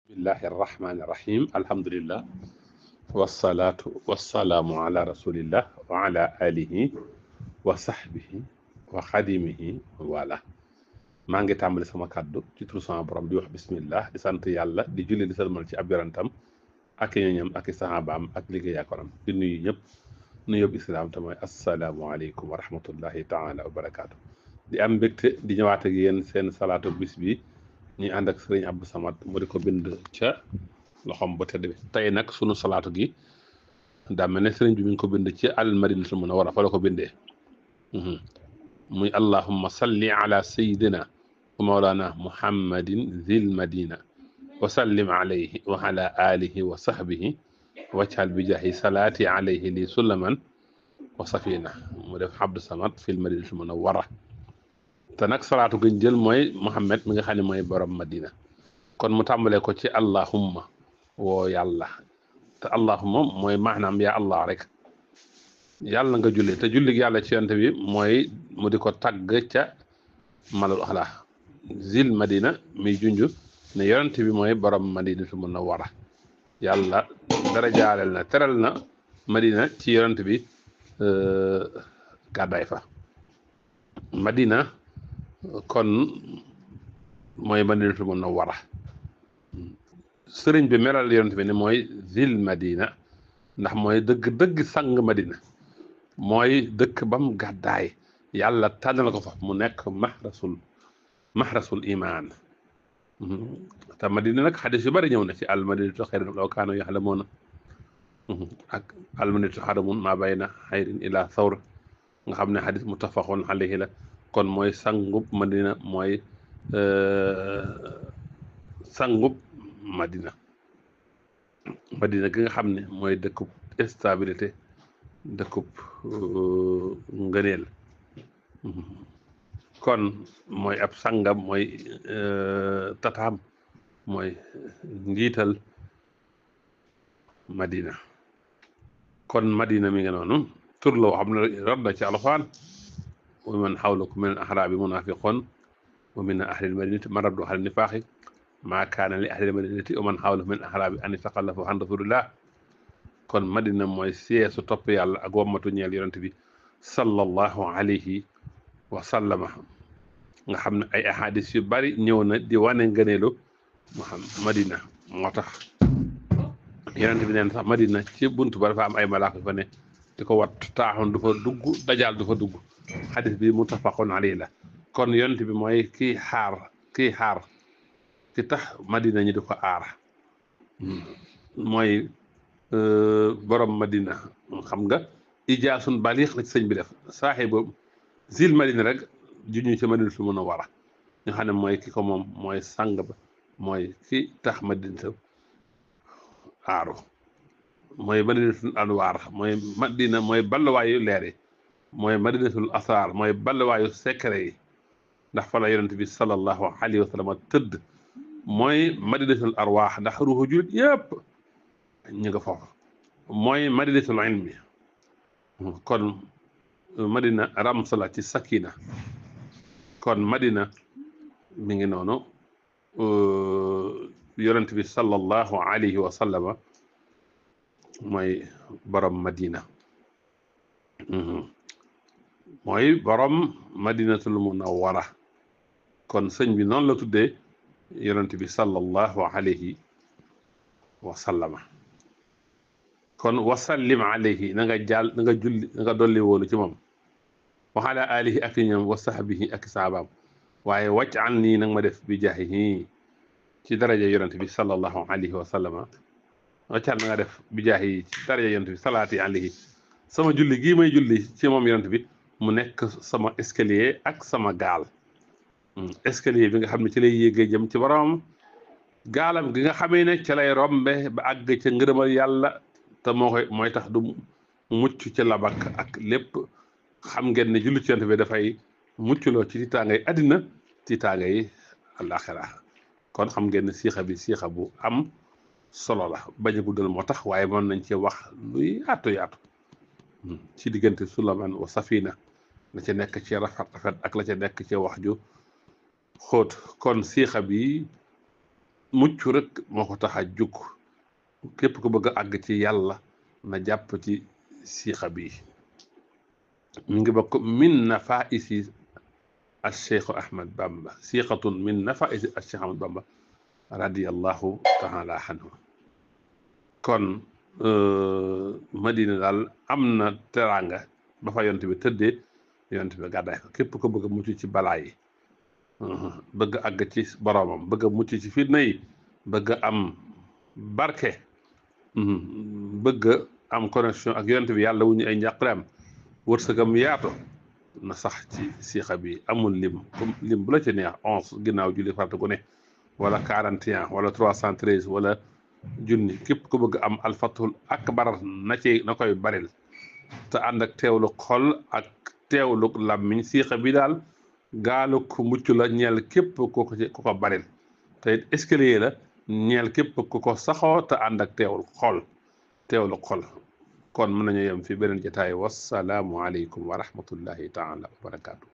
bismillahi arrahmani irrahim alhamdulillah wasalaatu wasalaamu ala rasulillah wa ala alihi wa sahbihi wa xadimihi wala maa ngi tàmbali sama kàddu ci turu sama borom di wax bismillah di sant yàlla di julli di salmal ci ab yonentam ak i ñoñam ak i sahabaam ak liggéey akonam di nuyu ñëpp nuyób islaam te mooy asalaamualeykum wa rahmatullahi taala wa barakaatu di am mbégte di ñëwaat ak yéen seen salaatu bis bi ñuy ànd ak sëriñ Abdou Samad mu di ko bind ca loxoom ba tedd bi tey nag sunu salaatu gi daa mel ne sëriñ bi mi ngi ko bind ci al madinatul munawwara fa la ko bindee muy allahumma salli ala sayidina wa mawlana muhammadin zil madina wa sallim alayhi wa ala alihi wa sahbihi wajhal bi jaahi salaati alayhi li sulaman wa safina mu def Abdou Samad fil madinatul munawwara te nag salaatu gën jël mooy Muhammad mi nga xam ne mooy borom Madina kon mu tàmbalee ko ci allahumma woo yàlla te allahumma mooy maanaam yaa allah rek yàlla nga julli te julli yàlla ci yonent bi mooy mu di ko tagg ca malul axla zil Madina mi junj ne yonent bi mooy borom Madinatu Munawwara yàlla dara jaaleel na teral na Madina ci yonent bi gàddaay fa Madina kon mooy Madinatu Munawwara sëriñ bi melal yonent bi ne mooy zil Madina ndax mooy dëgg sang Madina mooy dëkk bam gàddaay yàlla tànnal ko fa mu nekk mahrasul imaan te Madina nag xadis yu bari ñëw na ci al madinatu xayrun law kaanu yaxlamuuna ak al madinatu xaramun maa bayna xayrin ila thawr nga xam ne xadis muttafaqun alayhi la kon mooy sangub Madina mooy sangub Madina gi nga xam ne mooy dëkkub stabilité dëkkub ngëneel kon mooy ab sangam mooy tataam mooy njiital Madina kon Madina mi nga noonu tur la woo xam ne rod na ci alxuraan wa man xawlakum min al axraabi munaafiqoon wa min ahlil madinati maradu ala nifaaxi maa kaana li ahlil madinati wa man xawlahum min al axraabi an yataxallafu an rasulillah kon Madina mooy sieesu topp yàlla ak wammatu ñeel yonent bi sallallahu alayhi wa sallama nga xam ne ay ahadis yu bari ñëw na di wane ngëneelu Madina moo tax yonent bi neen sax Madina ci buntu ba dafa am ay malaaka fa ne di ko wat taaxoon du fa dugg dajaal du fa dugg xadis bi muttafaqun alayhi la kon yonent bi mooy kii xaar ki tax Madina ñi di ko aar mooy borom Madina xam nga ijaasun baliix la ci sëñ bi def saaxibu zil Madina rek juñu ci Madinatul Munawwara nga xam ne mooy ki ko moom mooy sang ba mooy ki tax Madina aaru mooy Madinatul Anwaar mooy Madina mooy balluwaayu leer yi mooy Madinatul Asaar mooy balluwaayu secret yi ndax fa la yonent bi sallallahu alayhi wa sallam tëdd mooy Madinatul Arwaax ndax ruuxu jullit yëpp ñu nga foofu mooy Madinatul Ilmi kon Madina ramsala ci sakina kon Madina mi ngi noonu yonent bi sallallahu alayhi wa sallama mooy borom Madina mooy borom Madinatul Munawwara kon sëñ bi noonu la tuddee yonent bi sallallahu alayhi wa sallama kon wasallim alayhi na nga julli na nga dolli woonu ci moom wa ala alihi ak ñoom wa sahbihi ak saabaam waaye wàcc an nii nag ma def bi jaahihi ci daraja yonent bi sallallahu alayhi wa sallama wàccal na nga def bi jaahihi ci daraja yonent bi salaati alayhi sama julli gii may julli ci moom yonent bi mu nekk sama escalier ak sama gaal escalier bi nga xam ne ci lay yéegee jëm ci borom gaalam gi nga xamee ne ci lay rombe ba àgg ca ngërëmal yàlla te mooy tax du mucc ci labak ak lépp xam ngeen ne julli ci yonent bi dafay mucculoo ci tiitaangay àddina tiitaangay àllaaxira kon xam ngeen ne siixa bu am solo la bañ a guddal moo tax waaye mën nañ ci wax luy yaatu ci diggante Suleymaan wa Safina la ca nekk ci rafet ak la ca nekk ci wax ju xóot kon siixa bi mucc rek moo ko tax a jóg képp ko bëgg a àgg ci yàlla na jàpp ci siixa bi mi ngi bokk min nafaisi al cheikh Ahmad Bamba siiqatun min nafaisi al cheikh Ahmad Bamba radiyallahu taala anhu kon Madina daal am na teraanga ba fa yont bi tëddee yont bi gàddaay ko képp ko bëgg a mucc ci balaa yi bëgg a àgg ci boroomam bëgg a mucc ci fitna yi bëgg a am barke bëgg a am connexion ak yont bi yàlla wu ñu ay njàqareem wërsëgam yaatu na sax ci siixa bi amul lim comme lim bu la ci neex 11 ginnaaw julli farata gu ne wala 41 wala 313 wala junni képp ku bëgg am alfatul akbar na koy baril te ànd ak teewlu xol ak teewlu làmmiñ siixa bi daal gaalu ko mucc la ñeel képp ku ko baril te it escalier la ñeel képp ku ko saxoo te ànd ak teewlu xol kon mën nañu yem fi beneen jotaay wassalaamu aleykum wa rahmatullahi taala wa barakaatu